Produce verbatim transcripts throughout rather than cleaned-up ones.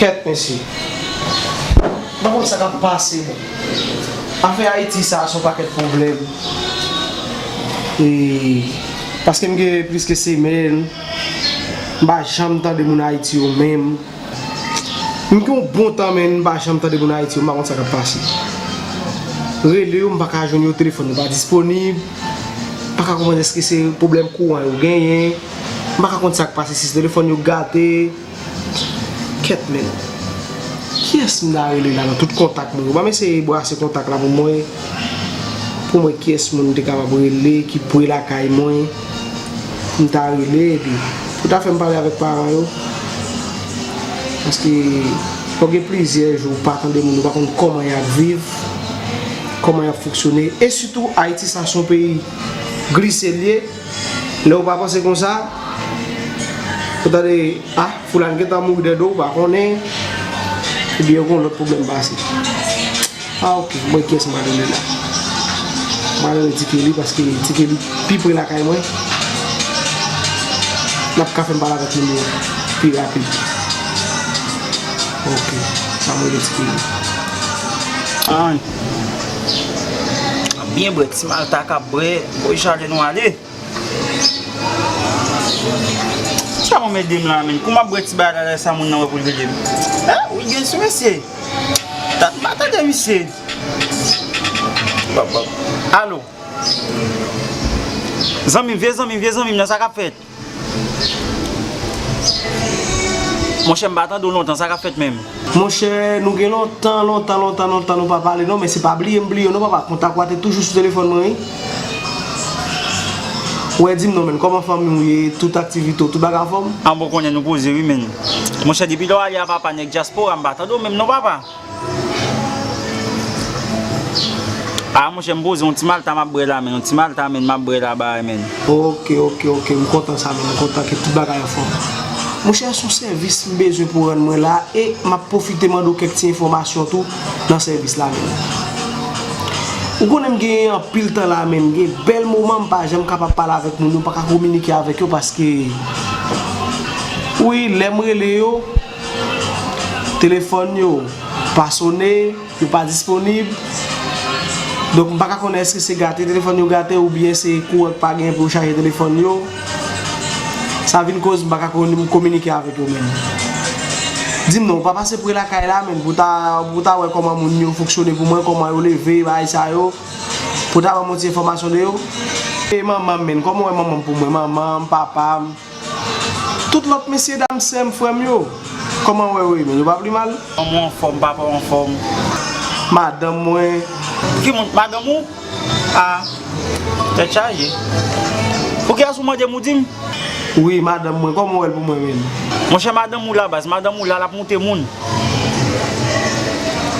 Kèt, mesye. M pa konn sa k ap pase, bon. Afè Ayiti sa a se yon pakèt pwoblèm. E, paske m gen plis ke semèn, m pa janm tande moun Ayiti yo menm. M gen yon bon tan, men m pa janm tande moun Ayiti yo, m pa konn sa k ap pase. Rele yo, m pa ka jwenn yo, telefòn yo pa disponib. M pa ka konprann èske se pwoblèm kouran yo genyen. M pa ka konn sa k pase, si se telefòn yo gate. Kèt, men. Kiyès m ta rele la nan tout kontak mwen yo? Ban m eseye brase kontak la pou mwen. Pou mwen, kiyès moun m te kapab rele, ki pre lakay mwen, pou m ta rele, epi pou ta fè m pale avèk paran yo. Paske, fò gen plizyè jou ou pa tande moun, ou pa konn kòman y ap viv, kòman y ap fonksyone. E sitou, Ayiti sa se yon peyi glise l ye. Lè ou pa panse konsa, ou tande, ah, Foulani gentan mouri dèdo, ou pa konnen. Ebyen, ou gen yon lòt pwoblèm pase. Ah, ok, mwen kiyès mwen rele la? Mwen rele Ti Kelly paske Ti Kelly pi pre lakay mwen. L ap ka fè m pale avèk moun yo pi rapid. Ok, sa mwen rele Ti Kelly. Ay. Byen bwè, ti malta k ap bwè, boy chale nou ale. Sa mwen ede m la, men. Kou m ap bwè ti bagay la, lè sa moun nan wè pou l veye m. Eh, wi, gen sou mesye. Tat m pa tande misye. Alo. Zanmi m, vye zanmi m, vye zanmi m nan, sa k ap fèt? Monchè, m pa tande w lontan, sa k ap fèt menm? Monchè, nou gen lontan, lontan, lontan, lontan nou pa pale non, men se pa bliye m bliye w non, papa. Kontak ou a te toujou sou telefòn mwen, wi. Ou wè, di m non, men, kòman fanmi w ye, tout aktivite w, tout bagay anfòm? An bon, konnen nou poze, wi, men. Monchè, depi lè w ale a papa, nèg dyaspora, m pa tande w menm non, papa. Ah, monchè, m poze yon ti malta m ap bwè la, men. Yon ti malta, men, m ap bwè la, bay, men. Ok, ok, ok. M kontan sa, men. M kontan ke tout bagay anfòm. Monchè, se yon sèvis m bezwen pou w rann mwen la, e m ap pwofite mande w kèk ti enfòmasyon tou nan sèvis la, men. Ou konnen m gen anpil tan la, men. M gen bèl moman, m pa janm kapab pale avèk moun yo, m pa ka kominike avèk yo, paske, wi, lè m rele yo, telefòn yo pa sone, yo pa disponib. Donk, m pa ka konnen èske se gate telefòn yo gate oubyen se kouran k pa gen pou yo chaje telefòn yo. Sa vin koz m pa ka kominike avèk yo menm. Di m non, ou pa pase pre lakay la menm pou ta, pou ta wè kòman moun yo fonksyone pou mwen, kòman yo leve, bagay sa yo. Pou ta ban m yon ti enfòmasyon de yo. E manman m menm, kòman w wè manman m pou mwen? Manman m, papa m, tout lòt mesye dam, sè m, frè m yo, kòman w wè yo ye menm? Yo pa pli mal? Manman w anfòm, papa w anfòm. Madanm mwen. Ki moun? Madanm ou? Ah, tèt chaje. Pou kiyès ou mande m, ou di m? Wi, madanm mwen, kòman w wè l pou mwen menm? Monchè, madanm ou la, baz, madanm ou la, l ap moute moun.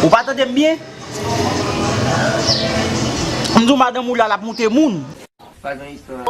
Ou pa tande m byen? M di w madanm ou la, l ap moute moun. Pa gen istwa.